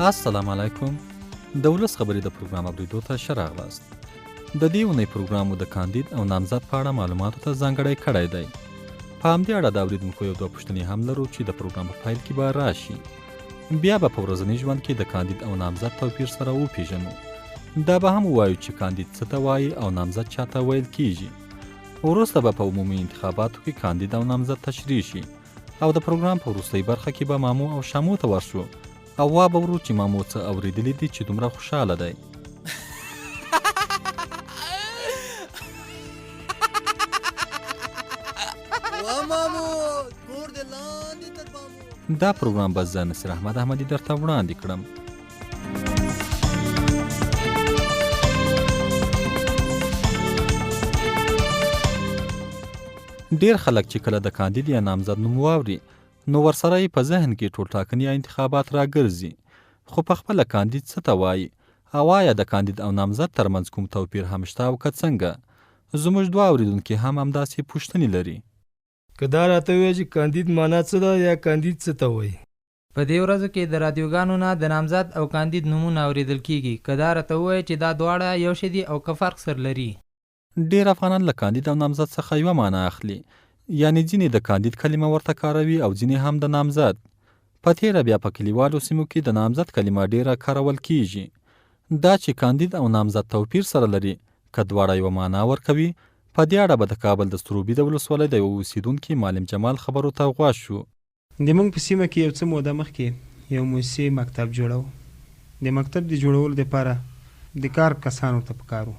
السلام علیکم. د ولس خبرې د پروګرام اوریدو ته ښه راغلاست. د دې اونۍ پروګرام مو د کاندید او نامزد په اړه معلوماتو ته ځانګړی کړی دی. په همدې اړه د اوریدونکو یو دوه پوښتنې هم لرو چې د پروګرام په پیل کې به راشي. بیا به په ورځني ژوند کې د کاندید او نامزد توپیر سره وپیژنو. دا به هم ووایو چې کاندید څه ته وایي او نامزد چاته ویل کیږي. وروسته به په عمومي انتخاباتو کې کاندید او نامزد تشریح شي او د پروګرام په وروستۍ برخه کې به مامو او شامو ته ورشو او وا به ورو چې مامو څه اورېدلي دي چې دومره خوشحاله دی. دا پروګرام به زه نصیر احمد احمدي درته وړاندې کړم. ډیر خلک چې کله د کاندید یا نامزد نوم واوري نو ورسره یې په ذهن کې ټولټاکنې یا انتخابات راګرځي، خو په خپله کاندید څه ته وايي او آیا د کاندید او نامزد ترمنځ کوم توپیر هم شته او که څنګه؟ زموږ دوه اورېدونکي هم همداسې پوښتنې لري. که دا راته ووایې چې کاندید مانا څه ده یا کاندید څه ته وایي؟ په دې ورځو کې د رادیوګانو نه د نامزد او کاندید نومونه اورېدل کېږي، که دا راته ووایې چې دا دواړه یو شی دي او که فرق سره لري؟ ډېر افغانان له کاندید او نامزد څخه یوه مانا اخلي، یعنې ځینې د کاندید کلمه ورته کاروي او ځینې هم د نامزد. په تېره بیا په کلیوالو سیمو کې د نامزد کلمه ډېره کارول کېږي. دا چې کاندید او نامزد توپیر سره لري، که دواړه یوه مانا ورکوي، په دې اړه به د کابل د سروبي د ولسوالۍ د یوه اوسېدونکي معلم جمال خبرو ته غوږ شو. د موږ په سیمه کې یو څه موده مخکې یو موسسې مکتب جوړاوه. د مکتب د جوړولو دپاره د کار کسان ورته په کار وو،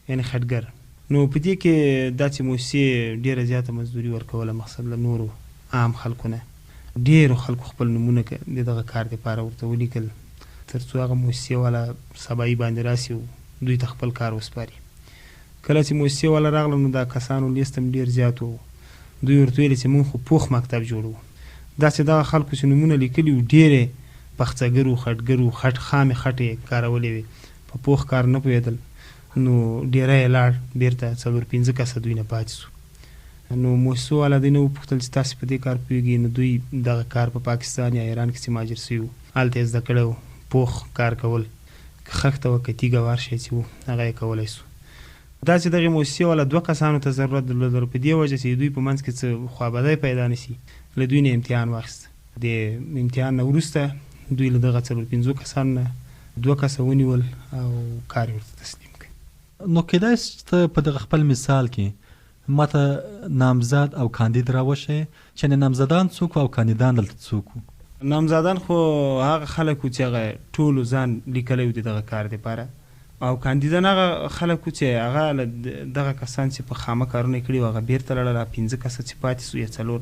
یعنې خټګر. نو په دې کې دا چې موسسې ډېره زیاته مزدوري ورکوله مقصد له نورو عام خلکو نه ډېرو خلکو خپل نومونه د دغه کار دپاره ورته ولیکل تر څو هغه موسسې والا سبايي باندې راسي او دوی ته خپل کار وسپاري. کله چې موسسې والا راغله نو دا کسانو لیست هم ډېر زیات وو. دوی ورته ویل چې مونږ خو پوخ مکتب جوړوو. داسې دغه خلکو چې نومونه لیکلي وو ډېر یې پخڅګر وو، خټګر وو، خټ خامې خټې یې کارولې وې، په پوخ کار نه پوهېدل، نو ډېری یې لاړ، بېرته څلور پنځه کسه دوی نه پاتې شو. نو موسسو والا دوی نه وپوښتل چې تاسې په دې کار پوهېږئ؟ نو دوی دغه کار په پاکستان یا ایران کې چې مهاجر شوي وو، هلته یې زده کړی وو، پوخ کار کول، که خښته وه که تیږه وه هر شی چې وو هغه یې کولای شو. دا چې دغې موسسې والا دوه کسانو ته ضرورت درلود په دې وجه چې د دوی په منځ کې څه خوابدی پیدا نه شي له دوی نه امتحان واخیست. د امتحان نه وروسته دوی له دغه څلور پنځو کسانو نه دوه کسه ونیول او کار یې ورته تسلیم کړ. نو کېدای شي چې ته په دغه خپل مثال کې ماته نامزد او کاندید راوښیې چې یعنې نامزدان څوک وو او کاندیدان دلته څوک وو؟ نامزادان خو هغه خلک وو چې هغه ټولو ځان لیکلی وو د دغه کار دپاره او کاندیدان هغه خلک وو چې هغه له دغه کسان چې په خامه کارونه یې کړي وو هغه بیرته لاړل هغه پنځه کسه چې پاتې سو یا څلور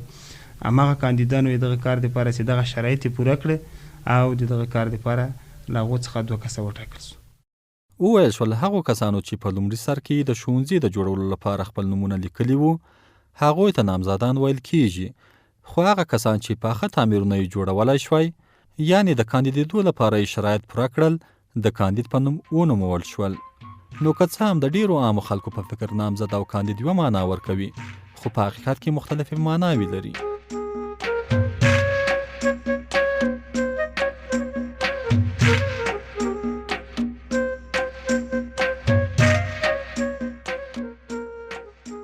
هماغه کاندیدان وو د دغه کار دپاره چې دغه شرایط یې پوره کړه او د دغه کار دپاره له هغو څخه دوه کسه وټاکل سو. وویل شول، هغو کسانو چې په لومړي سر کې یې د ښوونځي د جوړولو لپاره خپل نومونه لیکلي وو، هغوی ته نامزادان ویل کېږي، خو هغه کسان چې پاخه تعمیرونه یې جوړولای شوای، یعنې د کاندیدېدو لپاره یې شرایط پوره کړل، د کاندید په نوم ونومول شول. نو که څه هم د ډېرو عامو خلکو په فکر نامزد او کاندید یوه معنا ورکوي، خو په حقیقت کې مختلفې معناوې لري.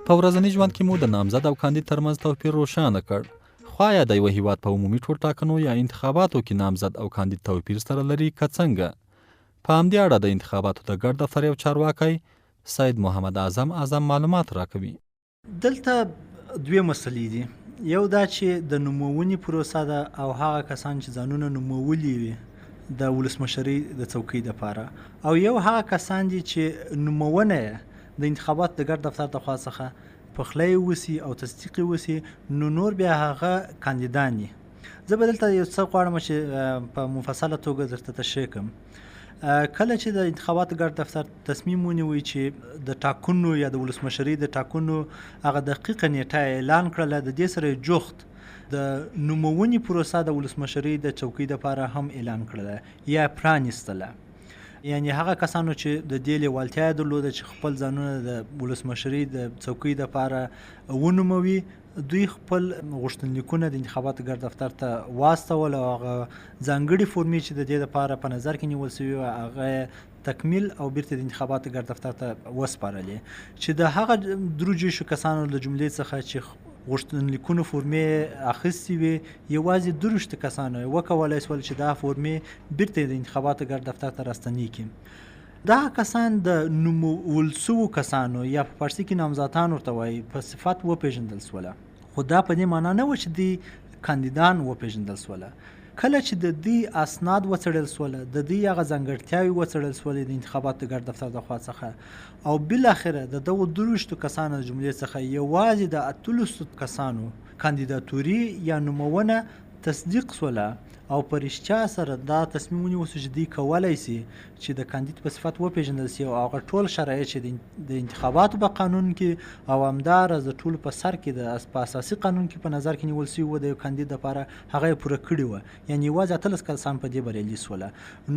په ورځني ژوند کې مو د نامزد او کاندید ترمنځ توپیر روښانه کړ، خو آیا د یوه هیواد په عمومي ټولټاکنو یا انتخاباتو کې نامزد او کاندید توپیر سره لري که څنګه؟ په همدې اړه د انتخاباتو د ګډ دفتر یو چارواکی سید محمد اعظم اعظم معلومات راکوي. دلته دوې مسلې دي، یو دا چې د نومونې پروسه ده او هغه کسان چې ځانونه نومولي وي د ولسمشرۍ د څوکۍ دپاره، او یو هغه کسان دي چې نومونه یې د انتخاباتو د ګډ دفتر د خوا څخه پخلی وسي او تصدیق یې وسي، نو نور بیا هغه کاندیدان دي. زه به دلته یو څه غواړم چې په مفصله توګه درته تشریح کړم. کله چې د انتخاباتو ګډ دفتر تصمیم ونیوی چې د ټاکنو یا د ولسمشرۍ د ټاکنو هغه دقیقه نیټه اعلان کړله، د دې سره جوخت د نومونې پروسه د ولسمشرۍ د چوکۍ لپاره هم اعلان کړله یا پرانیستله. یعنی هغه کسانو چې د دې لیوالتیا درلوده چې خپل ځانونه د ولسمشرۍ د څوکۍ لپاره ونوموي، دوی خپل غوښتنلیکونه د انتخاباتو ګډ دفتر ته واستول او هغه ځانګړي فورمې چې د دې لپاره په نظر کې نیول شوي وه هغه تکمیل او بیرته د انتخاباتو ګډ دفتر ته وسپارلې، چې د هغه 23 کسانو له جملې څخه چې غوښتنلیکونو فورمې اخیستې وې، یوازې 23 کسانو یې وکولای شول چې دا فورمې بیرته د انتخاباتو ګډ دفتر ته راستنې کړي. دا کسان د نومول شوو کسانو یا په فارسي کې نامزادان ورته وایي په صفت وپېژندل شوله، خو دا په دې معنا نه وه چې دوی کاندیدان وپېژندل شوله. کله چې د دوی اسناد وڅېړل شوله، د دوی هغه ځانګړتیاوې وڅېړل شولې د انتخاباتو د ګډ دفتر د خوا څخه او بالاخره د دغو 23 کسانو د جملې څخه یوازې د 18 کسانو کاندیداتوري یا نومونه تصدیق شوله او په رښتیا سره دا تصمیم ونیول شو چې دوی کولای شي چې د کاندید په صفت وپېژندل شي او هغه ټول شرایط چې د انتخاباتو په قانون کې او همداراز د ټولو په سر کې د په اساسي قانون کې په نظر کې نیول شوي وو د یو کاندید لپاره هغه یې پوره کړي وه، یعنې یوازې 18 کسان په دې بریالي شوله.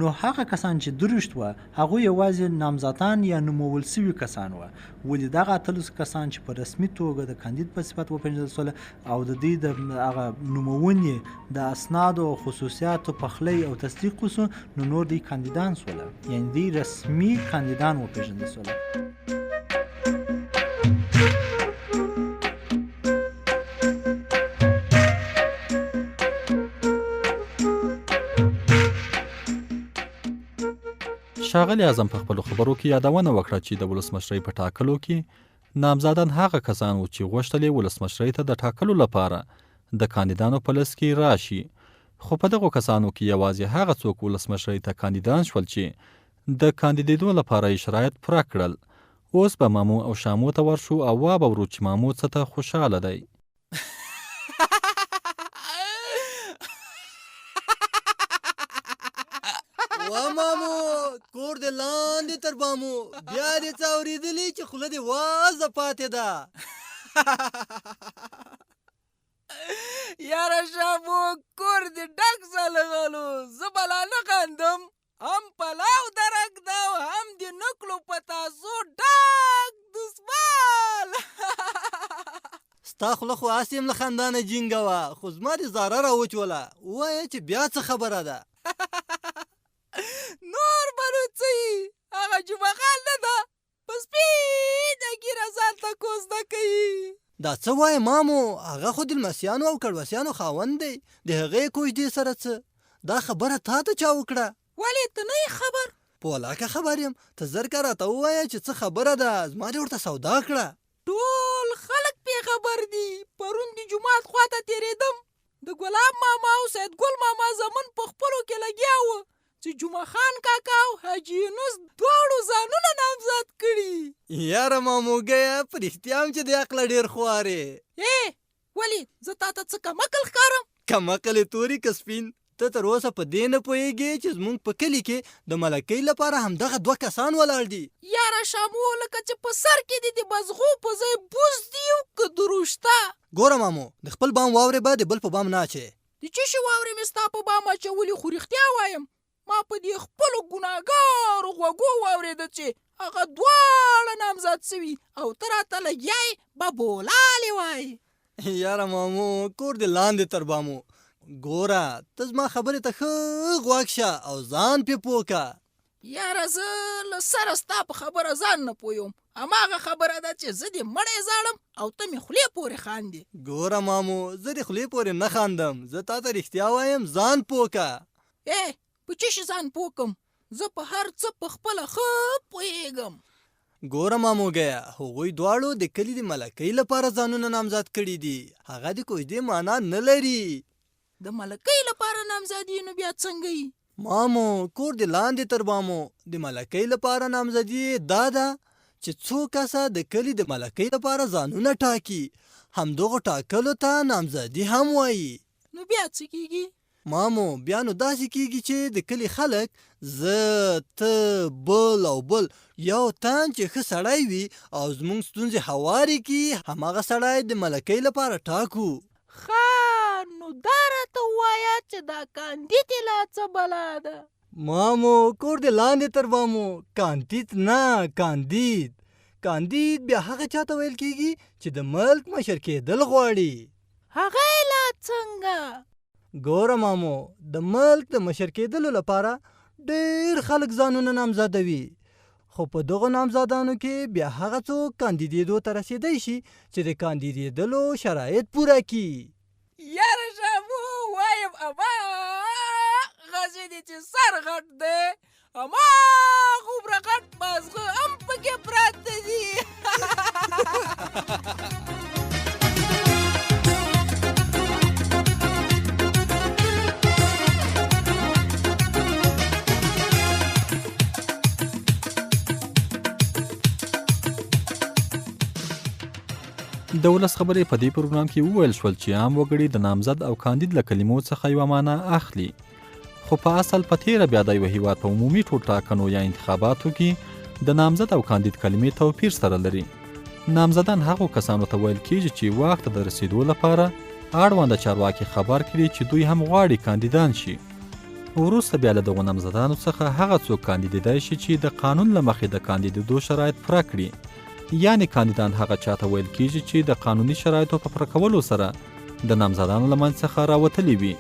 نو هغه کسان چې 23 وه هغوی یوازې نامزادان یا نومول شوي کسان وه، ولې دغه 18 کسان چې په رسمي توګه د کاندید په صفت وپېژندل شوله او د دوی د هغه نومونې د اسنادو او خصوصیاتو پخلی او تصدیق وشو، نو نور دوی کاندیدان شوله، یعنې دوی رسمي کاندیدان وپېژندل شوله. ښاغلي اعظم په خپلو خبرو کې یادونه وکړه چې د ولسمشرۍ په ټاکلو کې نامزادان هغه کسان وو چې غوښتل یې ولسمشرۍ ته د ټاکلو لپاره د کاندیدانو په لست کې راشي، خو په دغو کسانو کې یوازې هغه څوک ولسمشرۍ ته کاندیدان شول چې د کاندیدېدو لپاره یې شرایط پوره کړل. اوس به مامو او شامو ته ورشو او وابه ورو چې مامو څه ته خوشحاله دی. وا مامو، کور دې لاندې تر بامو، بیا دې څه اورېدلي چې خوله دې وازه پاتې ده. یاره شامو، کور دې ډک سه له غلو، زه به لا نه خاندم، هم پلاو درک ده او هم دې نکلو په تاسو ډک دسمال. ستا خوله خو هسې هم له خندا نه جینګه وه، خو زما دې زاره راوچوله، ووایه چې بیا څه خبره ده؟ نور به نو څه وي، هغه جمعه خان نه ده په سپینه ږیره ځان ته کوزده کوي. دا څه وایې مامو، هغه خو د لمسیانو او کړوسیانو خاوند دی، د هغې کوژدې سره څه؟ دا خبره تا ته چا وکړه؟ ولې ته نه یې خبر؟ په ولاکه خبر یم، ته زرکه راته ووایه چې څه خبره ده، زما دې ورته سودا کړه. ټول خلک پرې خبر دي، پرون د جومات خواته تېرېدم، د ګلاب ماما او سید ګل ماما زمن په خپلو کې لګیا وو چې جمعه خان کاکا او حاجي یونس دواړو ځانونه نامزد کړي. یاره ماموګیه، په رښتیا هم چې د عقله ډېر خوار یې. ای ولې زه تا ته څه کم عقل ښکارم؟ کم عقل یې توري که سپین؟ ته تر اوسه په دې نه پوهېږې چې زموږ په کلي کې د ملکۍ لپاره همدغه دوه کسان ولاړ دي. یاره شامو، لکه چې په سر کې دې د بزغو په ځای بوز دي او که دروشته. ګوره مامو، د خپل بام واورې به د بل په بام نه اچوې. د څه شي واورې مې ستا په بام اچولي؟ خو رښتیا وایم، ما په دې خپلو ګناهګارو غوږو واورېده چې هغه دواړه نامزد سوي او ته راته لګیا یې ببولالې وایې. یاره مامو، کور دې لاندې تر بامو، ګوره ته زما خبرې ته ښه غوږ شه او ځان پې پوه که. یاره زه له سره ستا په خبره ځان نه پوهوم، هماغه خبره ده چې زه دې مړی زاړم او ته مې خولې پورې خاندې. ګوره مامو، زه دې خولې پورې نه خاندم، زه تا ته رښتیا وایم، ځان پوه که. ای په څه شي ځان پوه کم؟ زه په هر څه په خپله ښه پوهېږم. ګوره ماموګیه، هغوی دواړو د کلي د ملکۍ لپاره ځانونه نامزد کړي دي، هغه د کوژدې معنا نه لري. د ملکۍ لپاره نامزدي نو بیا څنګه یي؟ مامو، کور دې لاندې تر بامو، د ملکۍ لپاره نامزدي یې دا ده چې څو کسه د کلي د ملکۍ لپاره ځانونه ټاکي، همدغو ټاکلو ته نامزدي هم وایي. نو بیا څه کیږي؟ مامو، بیا نو داسې کیږي چې د کلي خلک زه، ته، بل او بل یو تن چې ښه سړی وي او زموږ ستونزې هوارې کړي، هماغه سړی د ملکۍ لپاره ټاکو. ښه نو دا راته ووایه چې دا کاندیتې لا څه بلا ده؟ مامو، کور دې لاندې تر بامو، کاندیت نه، کاندید. کاندید بیا هغه چاته ویل کیږي چې د ملک مشر کېدل غواړي. هغه یې لا څنګه؟ ګوره مامو، د ملک د مشر کېدلو لپاره ډېر خلک ځانونه نامزادوي، خو په دغو نامزادانو کې بیا هغه څوک کاندیدېدو ته رسېدی شي چې د کاندیدېدلو شرایط پوره کړي. یاره شابو وایم اما غزې دې چې سر غټ دی اما خومره غټ مازغه هم پکې پراته دي. د ولس خبرې په دې پروګرام کې وویل شول چې عام وګړي د نامزد او کاندید له کلمو څخه یوه معنا اخلي، خو په اصل په تېره بیا د یوه هیواد په عمومي ټولټاکنو یا انتخاباتو کې د نامزد او کاندید کلمې توپیر سره لري. نامزدان هغو کسانو ته ویل کیږي چې واک ته د رسیدو لپاره اړونده چارواکي خبر کړي چې دوی هم غواړي کاندیدان شي. وروسته بیا له دغو نامزدانو څخه هغه څوک کاندیدېدای شي چې د قانون له مخې د کاندیدېدو شرایط پوره کړي. یعنې کاندیدان هغه چاته ویل کیږي چې د قانوني شرایطو په پوره کولو سره د نامزدانو له منځ څخه راوتلي وي.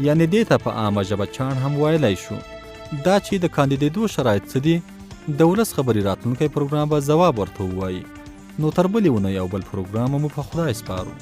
یعنې دې ته په عامه ژبه چاڼ هم ویلای شو. دا چې د کاندیدېدو شرایط څه دي، د ولس خبرې راتلونکی پروګرام به ځواب ورته ووایي. نو تر بلې اونۍ او بل پروګرامه مو په خدای سپارو.